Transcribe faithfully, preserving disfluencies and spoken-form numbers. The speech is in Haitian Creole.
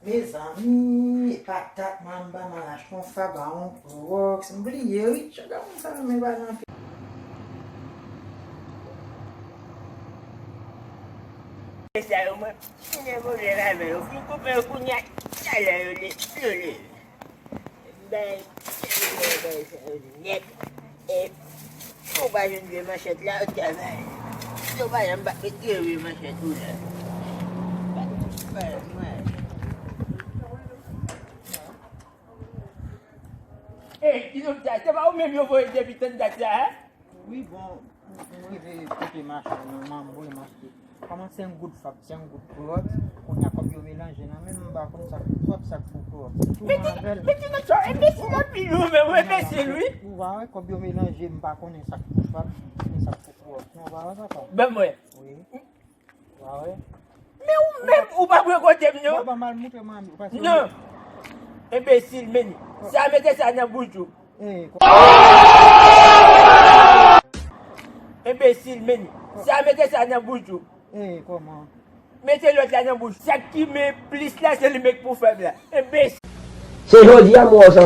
Mezanmi, e patat, manba, m al achte yon fab a yon Klowòks. M bliye, wi, chak moun sa renmen pale anpil. Sa yo, mwen, fini vole avè yo, fin koupe yo kounye a, talè yo le, yo leve. Bay, bay sa yo nèt. E, si w pa jwenn vye manchèt la, ou travay. Si w pa janm pa met vye manchèt ou la. Bay, bay, bay. E, Pinokyo, se pa ou menm yo voye depi tann dat sa, en? Wi, bon, m rive kote machin nan, manbo, m achte. Kòman senk goud fab, senk goud Klowòks, kounye a kòb yo melanje nan men m, m pa konn sa k pou fab, sa k pou Klowòks. Mete, mete nan chò, enbesil anpil ou menm, ou enbesil, wi. Ou pa wè, kòb yo melanje, m pa konnen sa k pou fab, ni sa k pou Klowòks. Non, ou pa wè sa, pa? Ban mwen. Wi. Ou pa wè? Men ou menm, ou pa pran kote m, non? Bon, ban m al montre manmi, ou pa sou. Non. Enbesil, men. Sa mete sa nan bouch ou. Eh, kò- Enbesil, men. Sa mete sa nan bouch ou. Eh, kòman? Mete lòt la nan bouch. Sa ki men plis la, se li menm k pou fab la. Enbesil. Se jodi a m wè w sa.